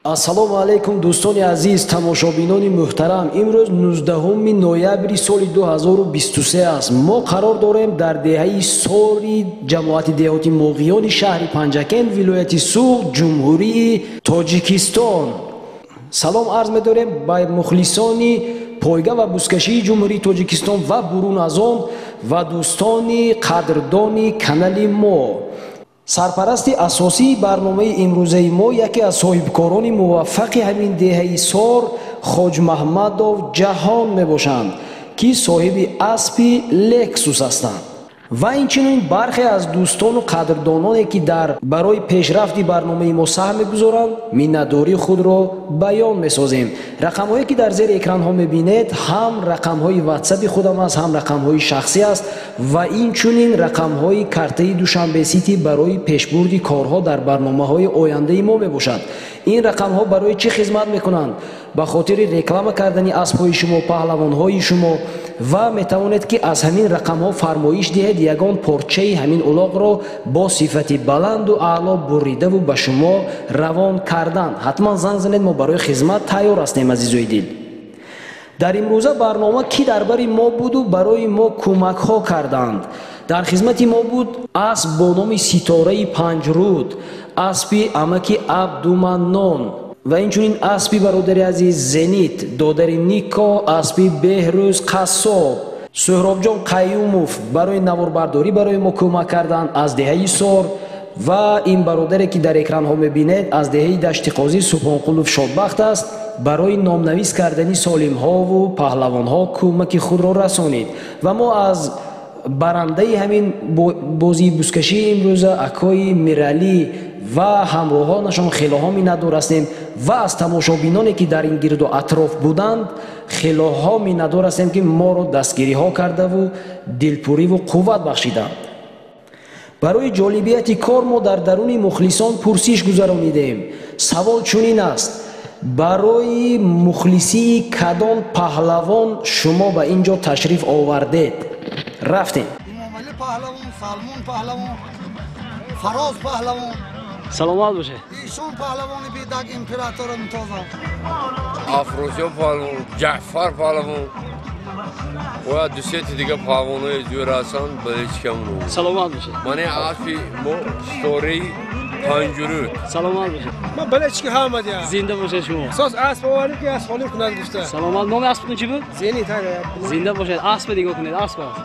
Ассалому алайкум, дӯстони азиз, тамошобинони муҳтарам. Имрӯз 19 ноябри соли 2023 аст. Мо қарор дорем дар деҳаи Сори, ҷамоати деҳоти Моғиёни шаҳри Панҷакент, вилояти Суғд, Ҷумҳурии Тоҷикистон. Салом арз медорем ба мухлисони пойга ва бузкашии Ҷумҳурии Тоҷикистон ва бурун аз он ва дӯстони қадрдони канали мо. Сарпарасти асосии барномаи имрӯзаи мо яке аз соҳибкорони муваффақи ҳамин деҳаи Сор, Хоҷмаҳмадов Ҷаҳон мебошанд, ки соҳиби аспи Лексус ҳастанд. Ва инчунин бархе аз дӯстону қадрдононе, ки дар барои пешрафти барномаи мо саҳм мегузоранд, миннатдории худро баён месозем. Рақамҳое, ки дар зери экранҳо мебинед, ҳам рақамҳои ватсапи худам аст, ҳам рақамҳои шахсӣ аст ва инчунин рақамҳои картаи Душанбе Сити барои пешбурди корҳо дар барномаҳои ояндаи мо мебошад. Ин рақамҳо барои чӣ хизмат мекунанд? Ба хотири реклама кардани аспҳои шумо, паҳлавонҳои шумо, ва метавонед, ки аз ҳамин рақамҳо фармоиш диҳед, ягон порчаи ҳамин улоқро бо сифати баланду аъло буридаву ба шумо равон кардан. Ҳатман занг занед, мо барои хизмат тайёр ҳастем, азизои дил. Дар имрӯза барнома кӣ дар бари мо буду барои мо кӯмакҳо карданд? Дар хизмати мо буд асп бо номи Ситораи Панҷруд, аспи амаки Абдуманнон ва инчунин аспи бародари азиз Зенит, додари Нико, аспи Беҳрӯз Қассоб. Суҳробҷон Қаюмов барои наворбардорӣ барои мо кӯмак карданд аз деҳаи Сор ва ин бародаре, ки дар экранҳо мебинед, аз деҳаи Дашти Қозӣ Субҳонқулов Шодбахт аст, барои номнавис кардани солимҳову паҳлавонҳо кӯмаки худро расонид. Ва мо аз барандаи ҳамин бозии бузкашии имрӯза, акои Миралӣ ва ҳамроҳонашон хелоҳо миннатдор ҳастем ва аз тамошобиноне, ки дар ин гирду атроф буданд, хелоҳо миннатдор ҳастем, ки моро дастгириҳо кардаву дилпуриву қувват бахшиданд. Барои ҷолибияти кор мо дар даруни мухлисон пурсиш гузаронидем. Савол чунин аст: барои мухлисии кадом паҳлавон шумо ба ин ҷо ташриф овардед? Рафтем. Имомалӣ паҳлавон, Салмон паҳлавон, Фароз паҳлавон. Саломат бошед. Ишон паҳлавони бедаг, императори мумтоза. Афросиёб паҳлавон, Ҷаъфар паҳлавон ва дусети дига паҳлавонҳои зӯр ҳастанд, балечкамон. Саломат бошед. Мани аспи мо Ситораи Панҷуруд. Саломат бошед. Ман балечки ҳамадия. Зинда бошед шумо. Сос асп овардем, ки асп холӣ кунад гуфта. Саломат. Номи аспатон чӣ буд? Зенит. Зинда бошед. Аспа нигоҳ кунед, асп аст.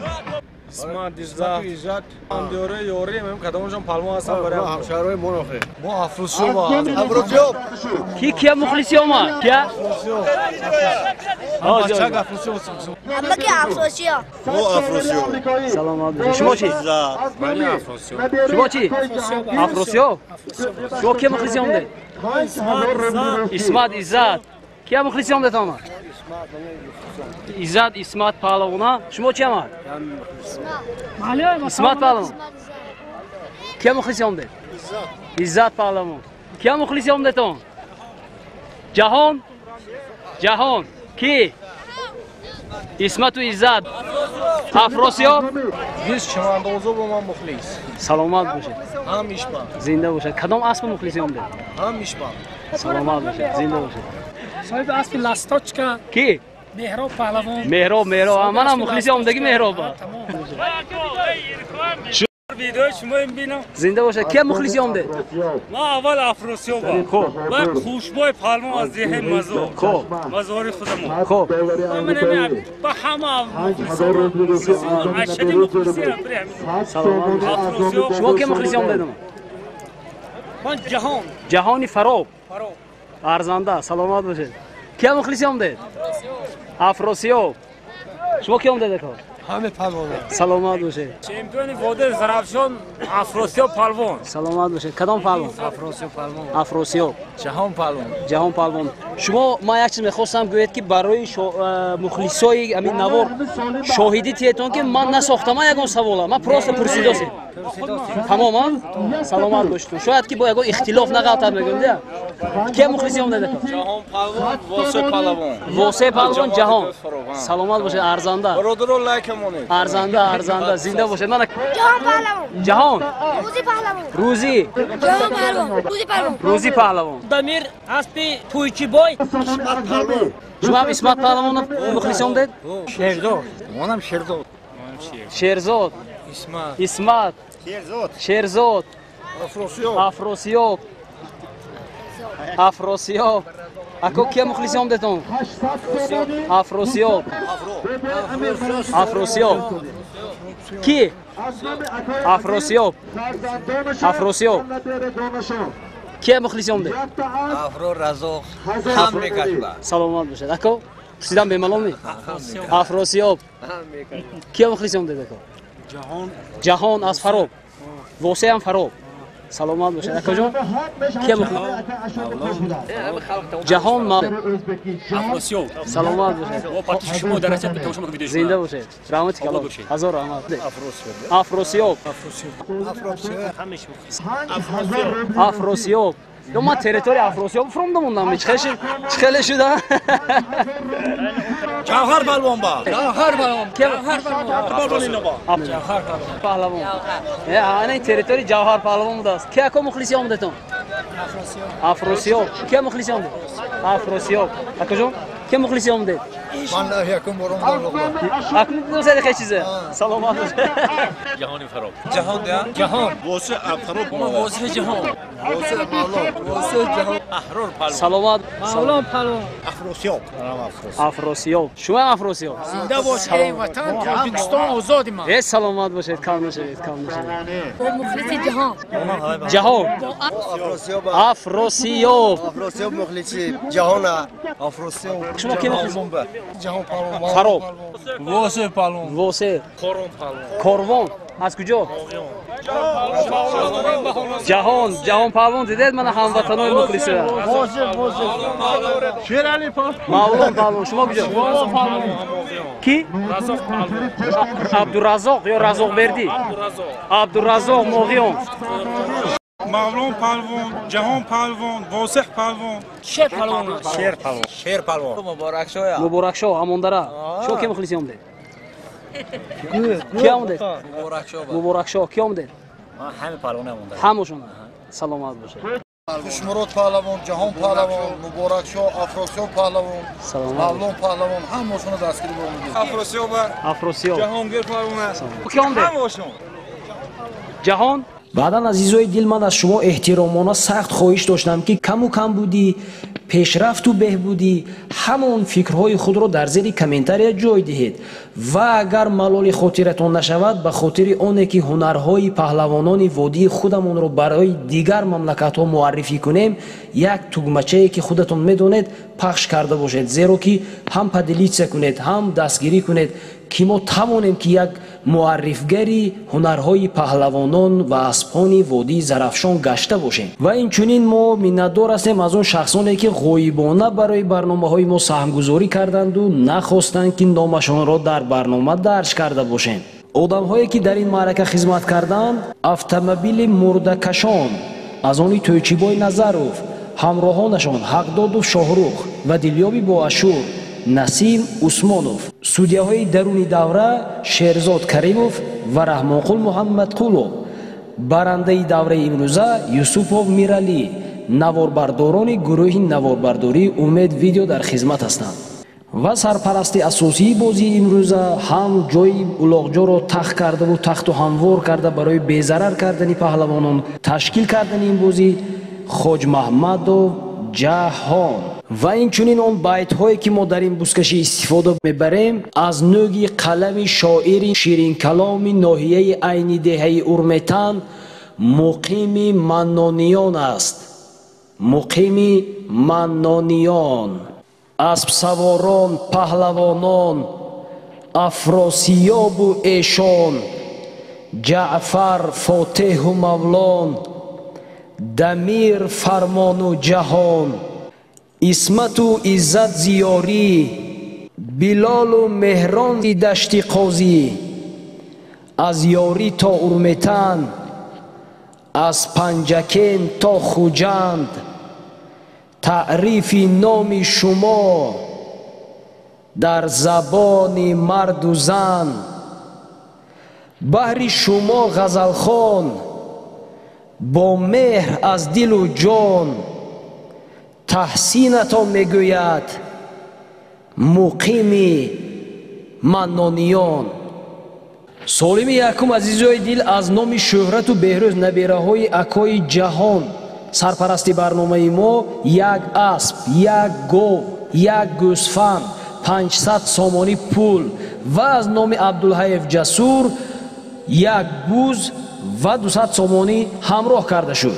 Исмат, Иззат, ҳамдиёра, ёрӣ, мем кадомашон палвон ҳастан барои ҳамшаҳрҳои мо охе. Мо Афросиёб. Афросиёб. Ки кия мухлиси омад? Кия? Бачак Афросиёб. Амаки Афросиёб. Мо Афросиёб. Саломат бошед. Шумо чӣ? Мани Афросиёб. Шумо чӣ? Афросиёб? Шумо кия мухлиси омадед? Исмат, Иззат. Кия мухлиси омадед омад? Иззат, Исмат паҳлавона. Шумо чи омад? Исмат паҳлавон. Кия мухлиси омадед? Иззат паҳлавон. Кия мухлиси омадетон? Ҷаҳон? Ҷаҳон. Ки? Исмату Иззат. Афросиёб? Биз чамандозо бо ман мухлис. Саломат бошед. Ҳам ишма. Зинда бошед. Кадом аспи мухлиси омадед? Ҳам ишма. Саломат бошед. Зинда бошед. Соҳиби аспи Ласточка. Ки? Меҳроб паҳлавон. Меҳроб, Меҳроб. Манам мухлиси омадаги Меҳроб. Видеои шумо бинам. Зинда бошед. Кия мухлиси омадед? Ман аввал Афросиёб. Хуб. Баъд Хушбой паҳлавон аз деҳаи Мазор. Хуб. Мазори худамо. Хуб. Ба ҳама мухлисон, ашади мухлиси. Саломат бошед. Шумо кия мухлиси омадед? Ман Ҷаҳон. Ҷаҳони Фароб. Фароб. Арзанда. Саломат бошед. Кия мухлиси омадед? Афросиёб. Шумо ки омадед, ако? Ҳаме палвон. Саломат бошед. Чемпиони водии Зарафшон Афросиёб палвон. Саломат бошед. Кадом палвон? Афросиёб палвон. Афросиёб. Ҷаҳон палвон. Ҷаҳон палвон. Шумо ман як чиз мехостам гӯед ки барои мухлисои ҳамин навор шоҳидӣ тиетон ки ман насохтам ягон савола, ман просто пурсидосем. Тамоман? Саломат бошед. Шояд ки бо ягон ихтилоф нағалтад мегӯям, дия. Кия мухлиси омдед ака? Ҷаҳон паҳлавон, Восеъ паҳлавон. Восеъ паҳлавон, Ҷаҳон. Саломат бошед, арзанда. Бародаро лайк монед. Арзанда, арзанда, зинда бошед. Мана Ҷаҳон паҳлавон. Ҷаҳон. Рӯзи паҳлавон. Рӯзи. Ҷаҳон паҳлавон. Рӯзи паҳлавон. Рӯзи паҳлавон. Дамир аспи Пӯйчибой. Исмат паҳлавон. Шумо ҳам Исмат паҳлавонро мухлиси омдед? Шерзод. Манам Шерзод. Шерзод. Исмат. Исмат. Шерзод. Шерзод. Афросиёб. Афросиёб. Афросиёб. Ако кия мухлиси омдетон? Афросиёб. Афросиёб. Ки? Афросиёб. Афросиёб. Кия мухлиси омдед? Афро Разоқ. Ҳам мекашба. Саломат бошед. Ако, пурсидам бемалол ми? Афросиёб. Кия мухлиси омдед ако? Ҷаҳон. Ҷаҳон аз Фароб. Восеъ ҳам Фароб. Саломат бошед. Акаҷон, кия мухлис? Ҷаҳон Афросиёб. Саломат бошед. Мо подписчик шумо дар Россия тамошо мекунем видеои шумо. Зинда бошед. Раҳмати калон. Ҳазор раҳмат. Афросиёб. Афросиёб. Ё ман территория Афросиёб фуромда мондам. Чӣ хеле шуда? Ҷавҳар палвон ба. Ҷавҳар палвон. Ҷавҳар палвон. Ҷавҳар паҳлавон. Ана ин территория Ҷавҳар паҳлавон будааст. Ки ако мухлиси омадетон? Афросиёб. Ки мухлиси омадед? Афросиёб. Акаҷон, ки мухлиси омадед? Ман якум бором дар. Акнун дидосед хе чизе. Саломат бошед. Ҷаҳони Фароб. Ҷаҳон, Ҷаҳон. Восеъ Фароб. Восеъ Ҷаҳон. Восеъ Мавлон. Восеъ Ҷаҳон. Аҳрор паҳлавон. Саломат. Мавлон паҳлавон. Афросиёб. Афросиёб. Шумо ҳам Афросиёб. Зинда бошед, эй ватан, Тоҷикистон озоди ман. Э, саломат бошед, кам нашавед, кам нашавед. Мухлиси Ҷаҳон. Ҷаҳон. Афросиёб. Афросиёб. Афросиёб мухлиси Ҷаҳон. Афросиёб. Шумо ки мухлис? Ҷаҳон паҳлавон. Фароб. Восеъ паҳлавон. Восеъ. Корвон паҳлавон. Корвон. Аз куҷо? Ҷаҳон, Ҷаҳон паҳлавон дидед мана ҳамватанои мухлиси. Восеъ, Восеъ. Шерали паҳлавон. Мавлон паҳлавон. Шумо куҷо? Ки? Разоқ паҳлавон. Абдуразоқ ё Разоқбердӣ? Абдуразоқ Моғиён. Мавлон паҳлавон, Ҷаҳон паҳлавон, Восеъ паҳлавон. Шер паҳлавон. Шер паҳлавон. Шер паҳлавон. Муборакшоҳ. Муборакшоҳ Амондара. Шумо ки мухлиси омдед? Ки омдед? Муборакшоҳ. Муборакшоҳ. Ки омдед? Ман ҳами паҳлавон омдам. Ҳамашон. Саломат бошед. Хушмурод паҳлавон, Ҷаҳон паҳлавон, Муборакшоҳ, Афросиёб паҳлавон, Мавлон паҳлавон, ҳамашонро дастгирӣ бомудем. Афросиёб. Афросиёб. Ҷаҳонгир паҳлавон. Ки омдед? Ҳамашон. Ҷаҳон. Баъдан азизои дил, ман аз шумо эҳтиромона сахт хоҳиш доштам, ки каму камбудӣ, пешрафту беҳбудӣ, ҳамон фикрҳои худро дар зери комментария ҷой диҳед ва агар малоли хотиратон нашавад, ба хотири оне ки ҳунарҳои паҳлавонони водии худамонро барои дигар мамлакатҳо муаррифӣ кунем, як тугмачае ки худатон медонед пахш карда бошед, зеро ки ҳам поделиться кунед, ҳам дастгирӣ кунед, ки мо тавонем ки як муаррифгари ҳунарҳои паҳлавонон ва аспони водии Зарафшон гашта бошем. Ва инчунин мо миннатдор ҳастем аз он шахсоне ки ғоибона барои барномаҳои мо саҳмгузорӣ карданду нахостанд, ки номашонро дар барнома дарҷ карда бошем. Одамҳое ки дар ин маърака хизмат карданд: автомобили мурдакашон аз они Тӯйчибой Назаров, ҳамроҳонашон Ҳақдоду Шоҳрух ва Дилёби Боашур Насим Усмонов, судяҳои даруни давра Шерзод Каримов ва Раҳмонқул Муҳаммадқулов, барандаи давраи имрӯза Юсупов Миралӣ. Наворбардорони гурӯҳи наворбардории Умед Видео дар хизмат ҳастанд ва сарпарасти асосии бозии имрӯза, ҳам ҷои улоғҷоро тахт кардаву тахту ҳамвор карда барои безарар кардани паҳлавонон ташкил кардани ин бозӣ Хоҷмаҳмадов Ҷаҳон. Ва инчунин он байтҳое ки мо дар ин бузкашӣ истифода мебарем, аз нӯги қалами шоири ширинкаломи ноҳияи Айни, деҳаи Урметан, Муқими Маннониён аст. Муқими Маннониён. Аспсаворон, паҳлавонон, Афросиёбу эшон, Ҷаъфар, Фотеҳу Мавлон, Дамир, Фармону Ҷаҳон. Исмату Иззат Зиёрӣ, Билолу Меҳрони Дашти Қозӣ, аз Ёрӣ то Урметан, аз Панҷакент то Хуҷанд, таърифи номи шумо дар забони марду зан. Баҳри шумо ғазалхон бо меҳр аз дилу ҷон таҳсинатон мегӯяд муқими Маннониён. Солими якум, азизои дил, аз номи Шӯҳрату Беҳрӯз, набераҳои акои Ҷаҳон, сарпарасти барномаи мо, як асп, як гов, як гӯсфанд, 500 сомонӣ пул ва аз номи Абдулҳаев Ҷасур як буз ва 200 сомонӣ ҳамроҳ карда шуд.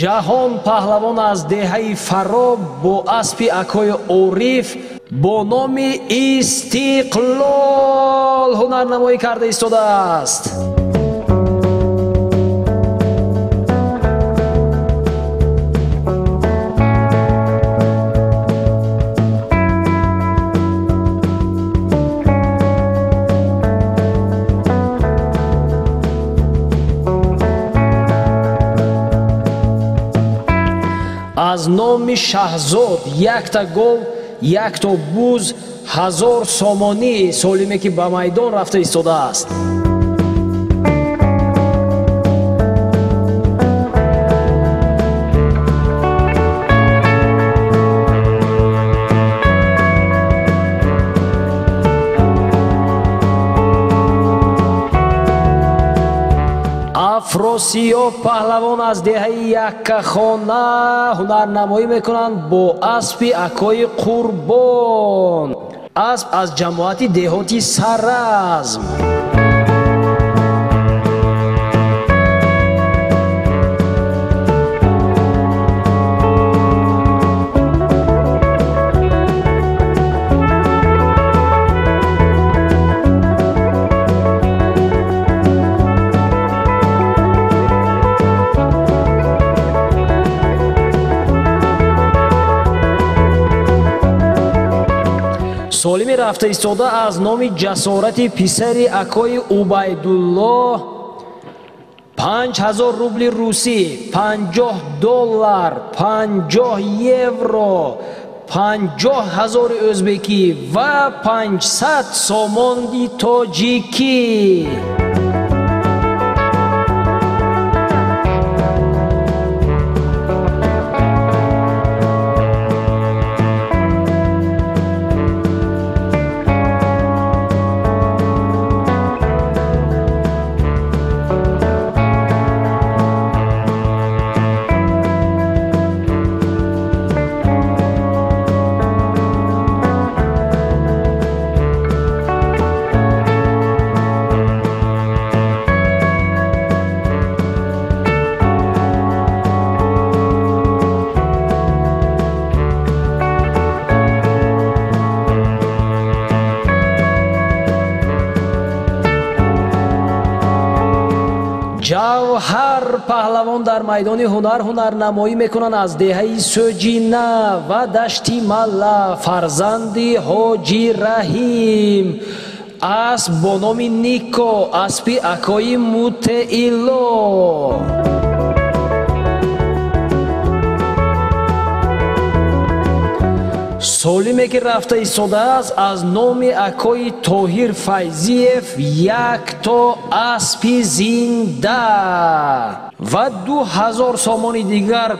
Ҷаҳон паҳлавон аз деҳаи Фароб бо аспи акои Ориф бо номи Истиқлол ҳунарнамоӣ карда истодааст. Аз номи Шаҳзод якта гов, якто буз, 1000 сомонӣ солиме ки ба майдон рафта истодааст. Афросиёб паҳлавон аз деҳаи Яккахона ҳунарнамоӣ мекунанд бо аспи акои Қурбон. Асп аз ҷамоати деҳоти Саразм. Солими рафта истода аз номи Ҷасорати писари акои Убайдуллоҳ 5000 рубли русӣ, 50 доллар, 50 евро, 50 ҳазори ӯзбекӣ ва 500 сомони тоҷикӣ. Ҷавҳар паҳлавон дар майдони ҳунар ҳунарнамоӣ мекунанд аз деҳаи Сӯҷина ва Дашти Малла, фарзанди Ҳоҷи Раҳим. Асп бо номи Нико, аспи акои Мутеилло. Солиме ки рафта истодааст аз номи акои Тоҳир Файзиев якто аспи зинда ва 2000 сомони дигар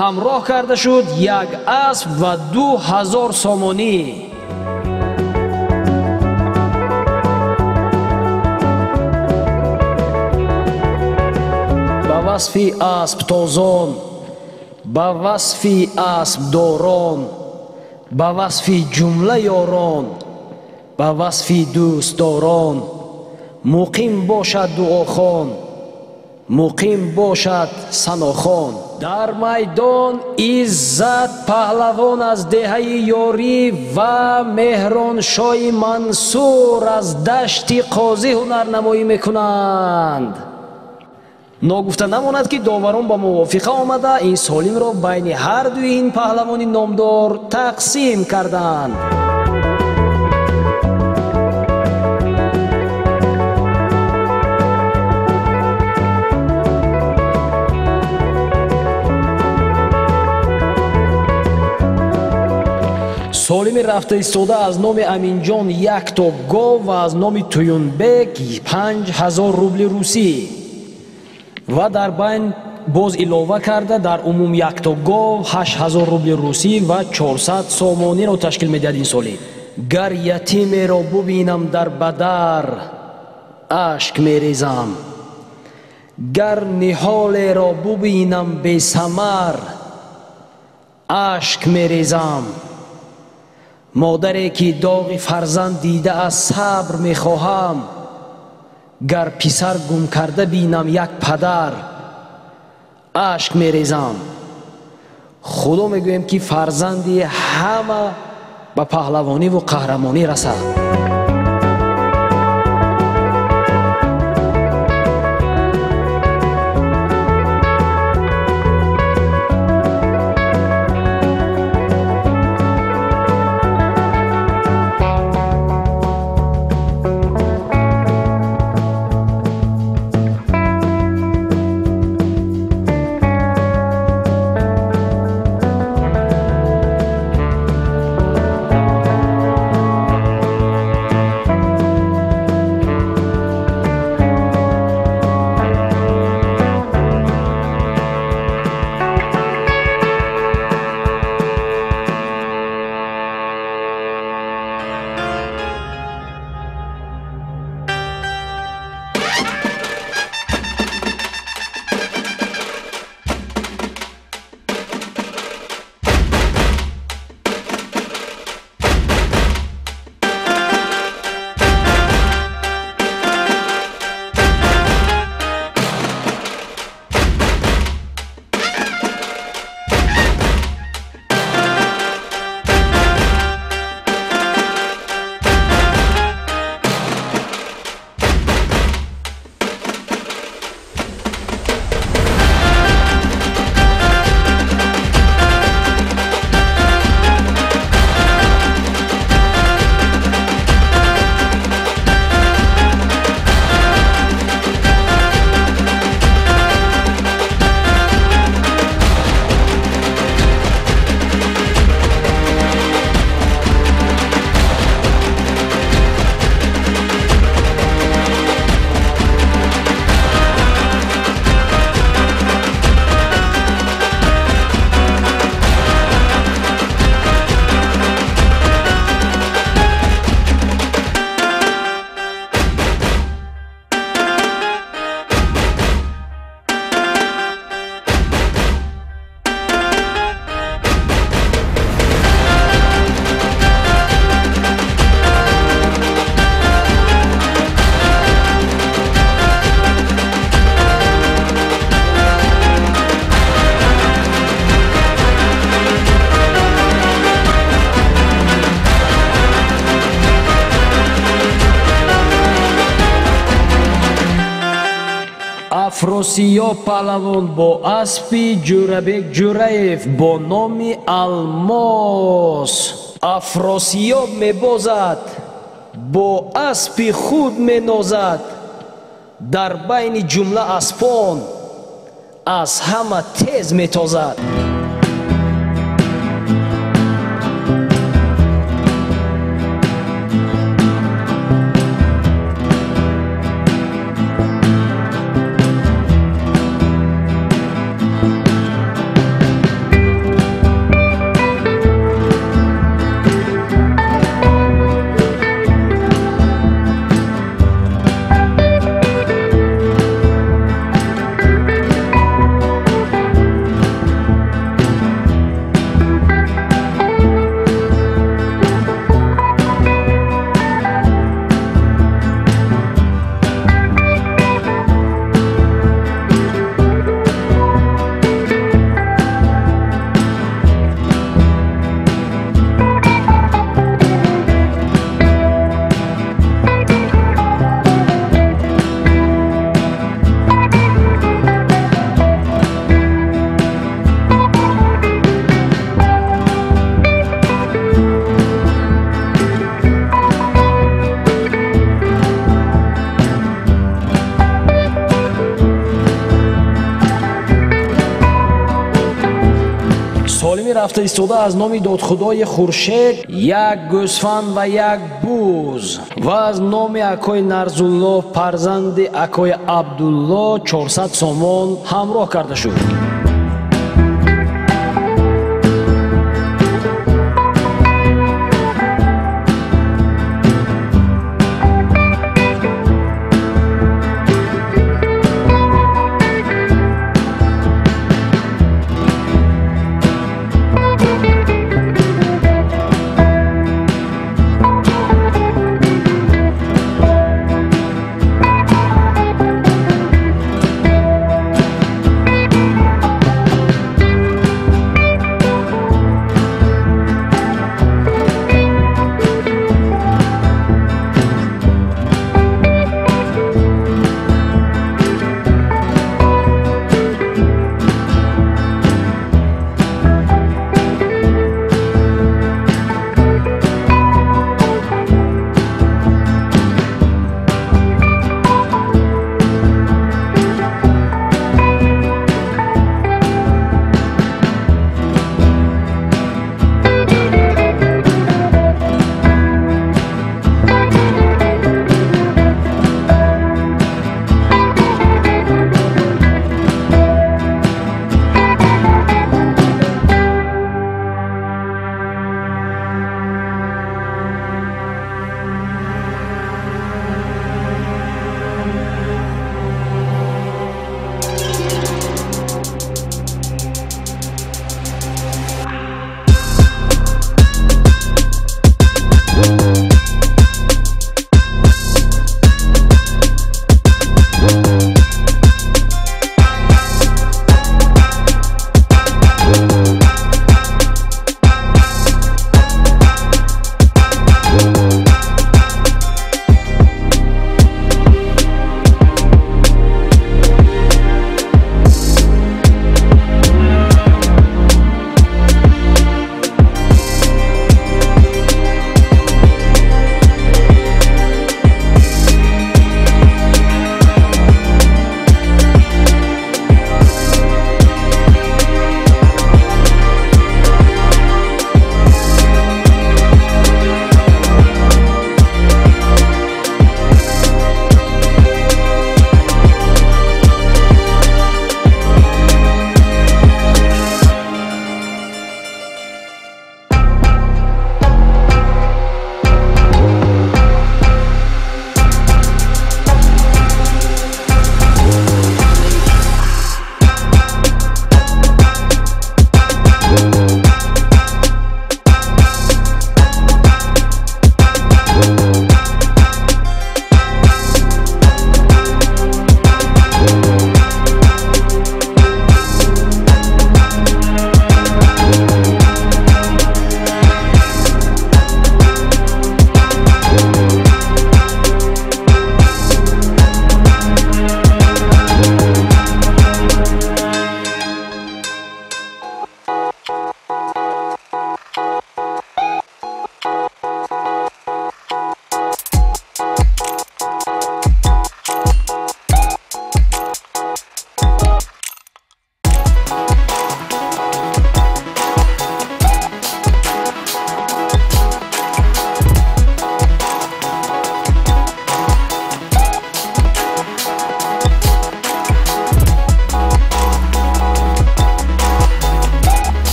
ҳамроҳ карда шуд, як асп ва 2000 сомонӣ. Ба васфи асптозон, ба васфи аспдорон, ба васфи ҷумла ёрон, ба васфи дӯстдорон, Муқим бошад дуохон, муқим бошад санохон. Дар майдон Иззат паҳлавон аз деҳаи Ёрӣ ва Меҳроншоҳи Мансур аз дашти Қозӣ ҳунарнамоӣ мекунанд. Ногуфта намонад, ки доварон ба мувофиқа омада ин солимро байни ҳар дуи ин паҳлавони номдор тақсим карданд. Солими рафта истода аз номи Аминҷон 1 то гов ва аз номи Туюнбек 5000 рубли русӣ ва дар байн боз илова карда, дар умум 1 то гов, 8000 рубли русӣ ва 400 сомониро ташкил медиҳад ин солӣ. Гар ятимеро бубинам дар бадар, ашк мерезам, гар ниҳолеро бубинам бесамар, ашк мерезам. Модаре ки доғи фарзанд дида, аз сабр мехоҳам. Гар писар гум карда бинам як падар, ашк мерезам. Худо мегӯем, ки фарзанди ҳама ба паҳлавониву қаҳрамонӣ расад. Афросиёб паҳлавон бо аспи Ҷӯрабек Ҷӯраев бо номи Алмос. Афросиёб мебозад, бо аспи худ менозад, дар байни ҷумла аспон аз ҳама тез метозад. Рафта истода аз номи додхудои Хуршед як гӯсфанд ва як буз ва аз номи акои Нарзулло, фарзанди акои Абдулло, 400 сомон ҳамроҳ карда шуд.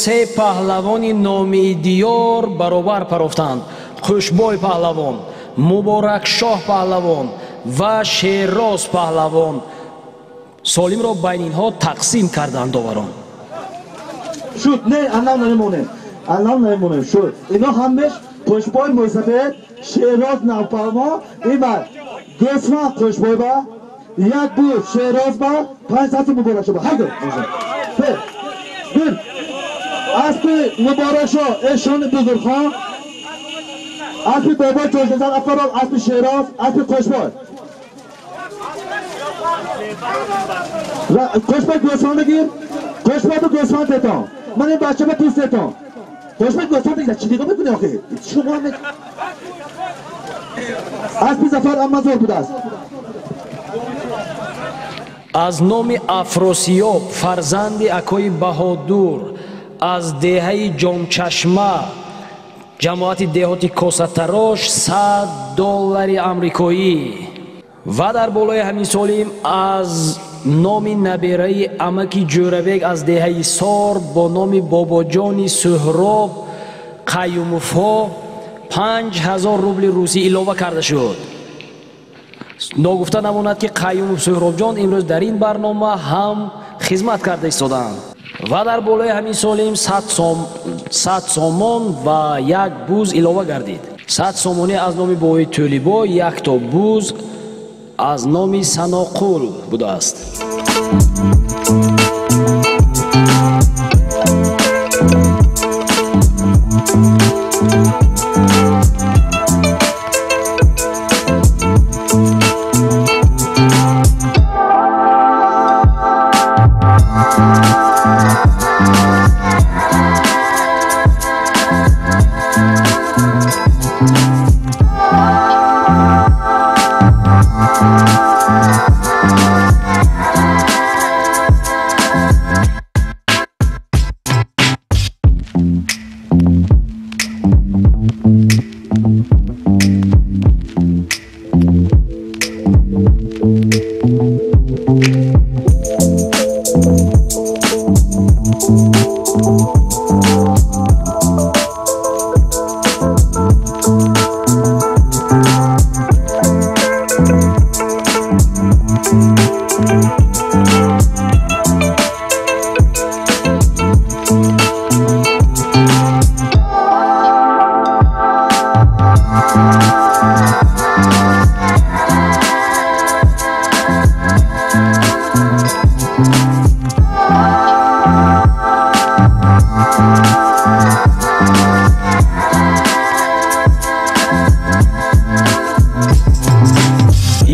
се паҳлавони номии диёр баробар парофтанд: Хушбой паҳлавон, Муборакшоҳ паҳлавон ва Шерроз паҳлавон. Солимро байни инҳо тақсим карданд доварон. Шуд, не, аллам намемонем, аллам намемонем, шуд. Ино ҳамеш Хушбой мӯйсафед, Шерроз навпаҳлавон, ин гӯсфанд Хушбой ба, як буз Шерроз ба, 500 Муборакшоҳ ба. Ҳайду, се, bir. Аспи Муборакшоҳ эшони Бузургхон, аспи Бобой Ҷошназар Афаров, аспи Шерроз, аспи Хушбой. Хушбой гӯсфанд бигир, Хушбой ба гӯсфанд тетон. Ман ин бача ба пӯст тетон. Хушбой гӯсфанд бигир, чӣ нигоҳ мекунӣ охи? Шумо аспи Зафар Аммазор будааст. Аз номи Афросиёб, фарзанди акои Баҳодур, аз деҳаи Ҷомчашма, ҷамоати деҳоти Косатарош, 100 доллари амрикоӣ. Ва дар болои ҳамин солим аз номи набераи амаки Ҷӯрабек аз деҳаи Сор бо номи Бобоҷони Суҳроб Қаюмовҳо 5000 рубли русӣ илова карда шуд. Ногуфта намонад, ки Қаюмов Суҳробҷон имрӯз дар ин барнома ҳам хизмат карда истодаанд. Ва дар болои ҳамин солим 100 сомон ва як буз илова гардид. 100 сомонӣ аз номи бобои Тӯлибо, якто буз аз номи Саноқул будааст.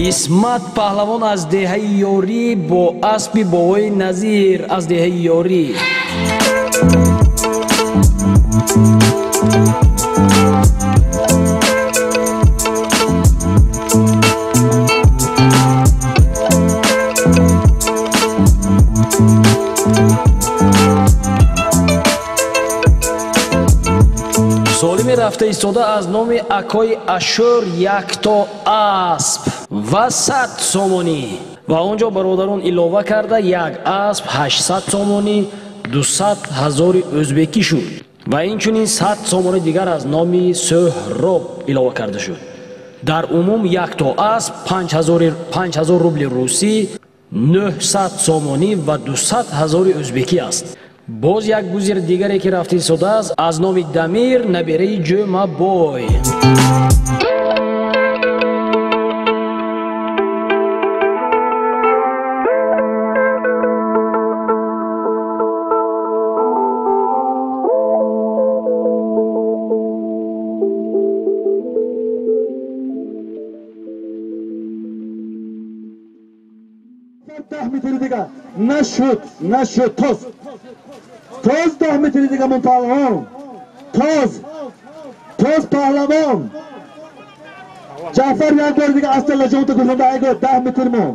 Исмат паҳлавон аз деҳаи Ёрӣ бо аспи бобои Назир аз деҳаи Ёрӣ. Солими рафта истода аз номи акои Ашур якто асп ва 100 сомонӣ. Ва он ҷо бародарон илова карда як асп 800 сомонӣ, 200 ҳазори ӯзбекӣ шуд. Ва инчунин 100 сомонӣ дигар аз номи Суҳроб илова карда шуд. Дар умум якто асп 5000 рубли русӣ, 900 сомонӣ ва 200 ҳазори ӯзбекӣ аст. Боз як гузир дигаре ки рафта истодааст аз номи Дамир, набераи Ҷӯмабой. Нашуд, нашуд, тоз. Тоз 10 метри дига мон паҳлавон. Тоз. Тоз паҳлавон. Ҷаъфар як бор дига аста лаҷонта гузонда айго 10 метр мон.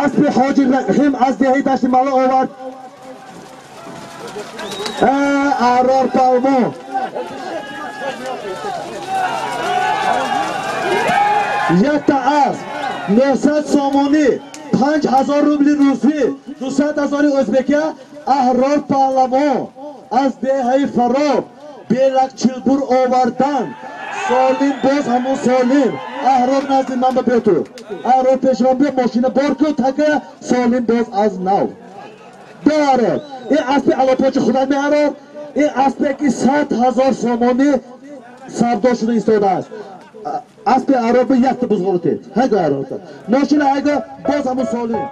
Аспи Ҳоҷи Раҳим аз деҳаи Дашти Мало овард. Аҳрор паҳлавон. Якта асп 900 сомонӣ, 5000 рубли русӣ, 200 ҳазори ӯзбекия Аҳрор паҳлавон аз деҳаи Фароб белак чилбур овардан. Солим боз ҳамон солим. Аҳрор назди ман ба биё ту. Аҳрор пеши ман биё, мошина бор кун, така солим боз аз нав. Биарор. Ин аспи алопочи худат меарор. Ин аспе ки 100 000 сомонӣ савдо шуда истодааст. Аспи аҳрор би якта бузғола тед. Ҳайго аҳрор. Мошина ҳайго боз ҳамон солим.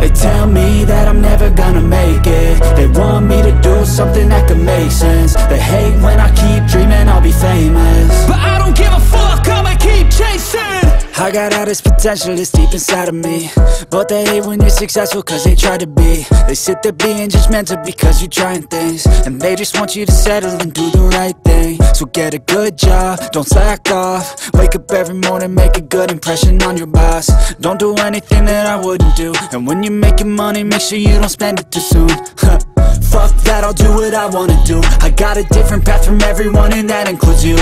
They tell me that I'm never gonna make it. They want me to do something that could make sense. They hate when I keep dreaming I'll be famous, but I don't give a fuck, I'ma keep chasing. I got all this potential that's deep inside of me, but they hate when you're successful cause they try to be. They sit there being judgmental because you're trying things, and they just want you to settle and do the right thing. So get a good job, don't slack off. Wake up every morning, make a good impression on your boss. Don't do anything that I wouldn't do, and when you're making money, make sure you don't spend it too soon. Fuck that, I'll do what I wanna do. I got a different path from everyone and that includes you.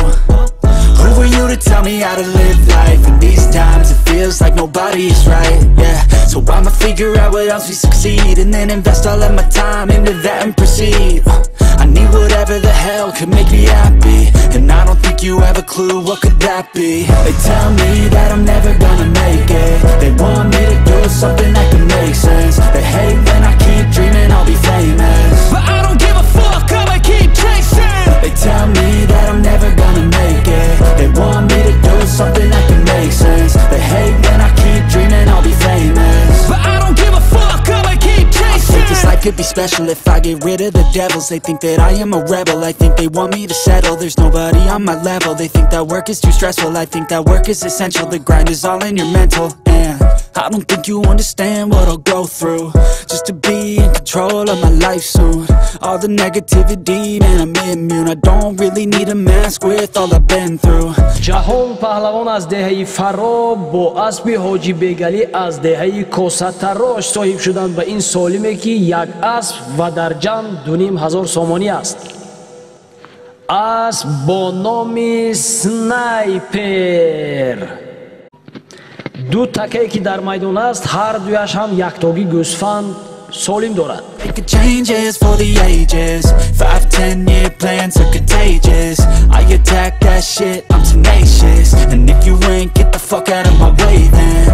Who are you to tell me how to live life? In these times it feels like nobody is right, yeah. So I'ma figure out what else we succeed, and then invest all of my time into that and proceed. I need whatever the hell could make me happy, and I don't think you have a clue what could that be. They tell me that I'm never gonna make it. They want me to do something that can make sense. They hate when I keep dreaming I'll be famous, but I don't give a fuck, I'ma keep chasing. They tell me that I'm never gonna make it. They want me to do something that can make sense. They hate when I keep dreaming I'll be famous, but I don't give a fuck, I'ma keep chasing. I think this life could be special if I get rid of the devils. They think that I am a rebel, I think they want me to settle. There's nobody on my level. They think that work is too stressful, I think that work is essential. The grind is all in your mental, and I don't think you understand what I'll go through just to be in control of my life soon. All the negativity, man, I'm immune. I don't really need a mask with all I've been through. Ҷаҳон паҳлавон аз деҳаи Фароб бо аспи Ҳоҷи Бегалӣ аз деҳаи Косатарош соҳиб шуданд ба ин солиме ки як асп ва дар ҷамъ 2500 сомонӣ аст. Асп бо номи Снайпер. Ду такае ки дар майдон аст, ҳар дуяш ҳам яктогӣ гӯсфанд солим дорад. Changes for the ages. 5, 10 year plans are contagious. I attack that shit, I'm tenacious. And if you ain't, get the fuck out of my way then.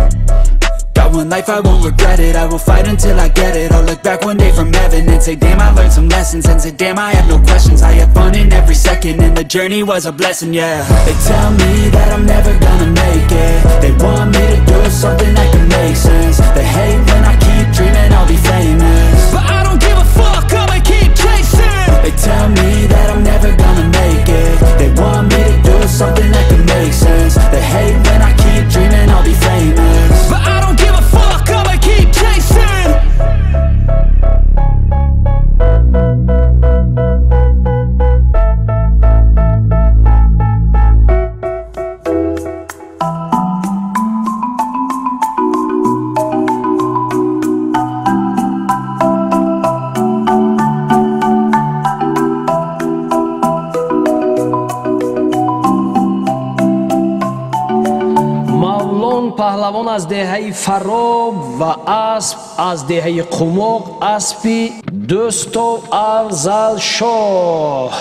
Got one life, I won't regret it. I will fight until I get it. I'll look back one day from heaven and say, damn, I learned some lessons. And say, damn, I have no questions. I had fun in every second, and the journey was a blessing, yeah. They tell me that I'm never gonna make it. They want me to do something that can make sense. They hate when I keep dreaming I'll be famous, but I don't give a fuck, I'ma keep chasing. They tell me that I'm never gonna make it. They want me to do something that can make sense. They hate when I keep dreaming I'll be famous, but I don't give a fuck, I'ma keep chasing. Паҳлавон аз деҳаи Фароб ва асп аз деҳаи Қумоқ, аспи Дӯстов Афзалшоҳ.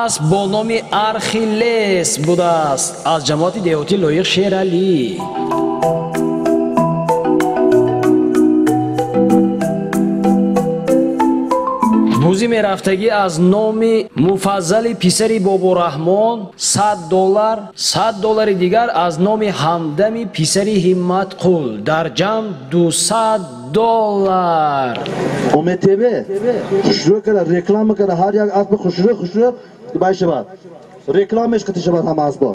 Асп бо номи Архилес будааст аз ҷамоати деҳоти Лоиқ Шералӣ. Бузӣ мерафтагӣ аз номи Муфаззали писари Бобораҳмон $100, $100 дигар аз номи Ҳамдами писари Ҳимматқул, дар ҷамъ $200. Умед ТВ хушрӯ карда, реклама карда, ҳар як асби хушрӯ хушрӯ бай шавад, рекламаш қити шавад ҳама асбо.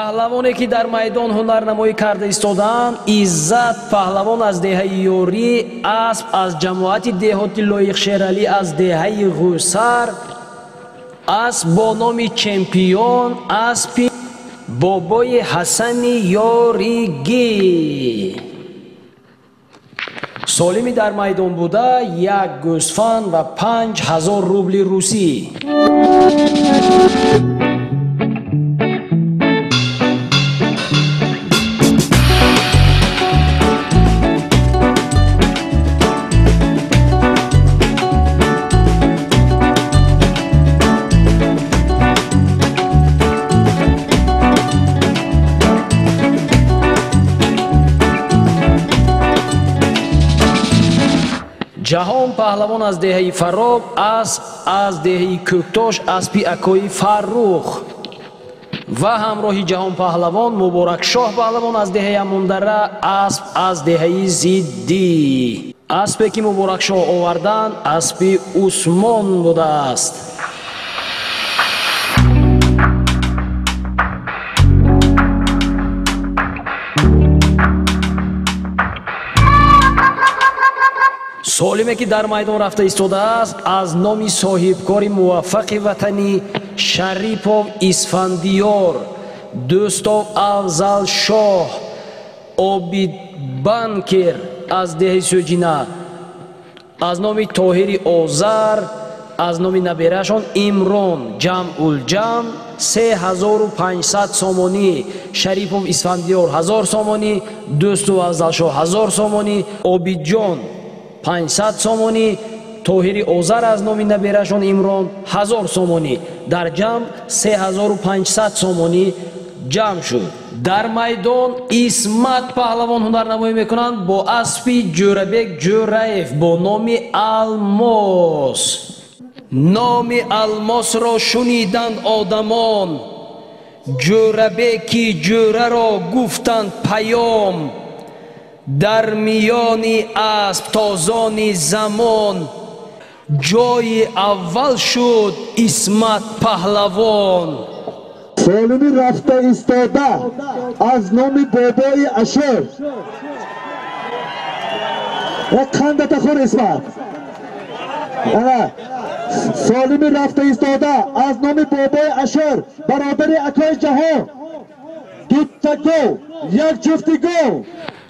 Паҳлавоне ки дар майдон ҳунарнамоӣ карда истодаанд, Иззат паҳлавон аз деҳаи Ёрӣ, асп аз ҷамоати деҳоти Лоиқ Шералӣ аз деҳаи Ғусар, асп бо номи Чемпион, аспи бобои Ҳасани Ёригӣ. Солими дар майдон буда як гӯсфанд ва 5000 рубли русӣ. Ҷаҳон паҳлавон аз деҳаи Фароб, асп аз деҳаи Кӯктош, аспи акои Фаррух ва ҳамроҳи Ҷаҳон паҳлавон Муборакшоҳ паҳлавон аз деҳаи Амондара, асп аз деҳаи Зиддӣ. Аспе ки Муборакшоҳ оварданд, аспи Усмон будааст. Солиме ки дар майдон рафта истодааст, аз номи соҳибкори муваффақи ватанӣ Шарипов Исфандиёр, Дӯстов Афзалшоҳ, Обидбанкер аз деҳаи Сӯҷина, аз номи Тоҳири Озар, аз номи наберашон Имрон Ҷамъулҷам 3500 сомонӣ, Шарипов Исфандиёр 1000 сомонӣ, Дӯстов Афзалшоҳ 1000 сомонӣ, Обидҷон 500 сомонӣ, Тоҳири Озар аз номи наберашон Имрон 1000 сомонӣ. Дар ҷамъ 3500 сомонӣ ҷамъ шуд. Дар майдон Исмат паҳлавон ҳунарнамоӣ мекунанд бо аспи Ҷӯрабек Ҷӯраев бо номи Алмос. Номи Алмосро шуниданд одамон, Ҷӯрабеки Ҷӯраро гуфтанд паём. Дар миёни асптозони замон ҷои аввал шуд Исмат паҳлавон. Солими рафта истода аз номи бобои Ашор. Як қандата хӯр Исмат. Ана солими рафта истода аз номи бобои Ашор, бародари акои Ҷаҳон, дута гов, як ҷуфти гов.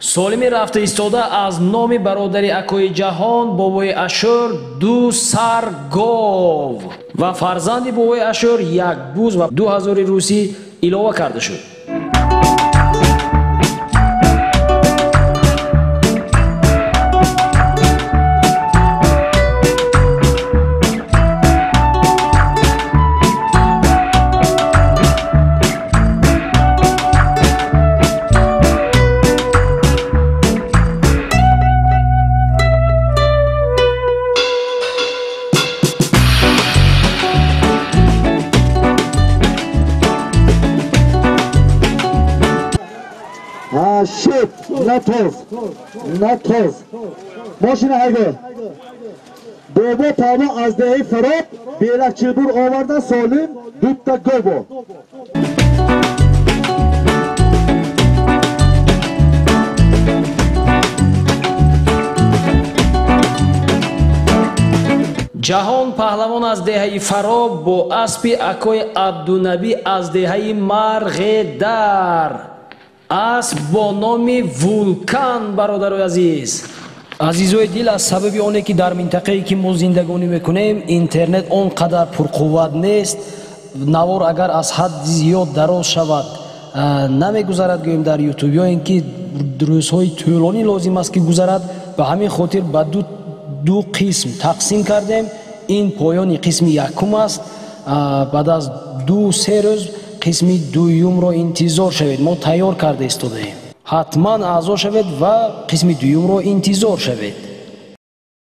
Солими рафта истода аз номи бародари акои Ҷаҳон, бобои Ашур, 2 сар гов ва фарзанди бобои Ашур як буз ва 2000 русӣ илова карда шуд. Шуд, натоз, натоз. Мошина ҳайде. Бобо паҳлавон аз деҳаи Фароб белакчилбур оварда солим дута гово. Ҷаҳон паҳлавон аз деҳаи Фароб бо аспи акои Абдунабӣ аз деҳаи Марғедар. Асп бо номи Вулкан. Бародарои азиз, азизои дил, аз сабаби оне ки дар минтақае ки мо зиндагонӣ мекунем интернет он қадар пурқувват нест, навор агар аз ҳад зиёд дароз шавад намегузарад, гӯем дар ютуб, ё ин ки рӯзҳои тӯлонӣ лозим аст ки гузарад. Ба ҳамин хотир ба ду қисм тақсим кардем. Ин поёни қисми якум аст. Баъд аз 2-3 рӯз қисми дуюмро интизор шавед. Мо тайёр карда истодаем. Ҳатман аъзо шавед ва қисми дуюмро интизор шавед.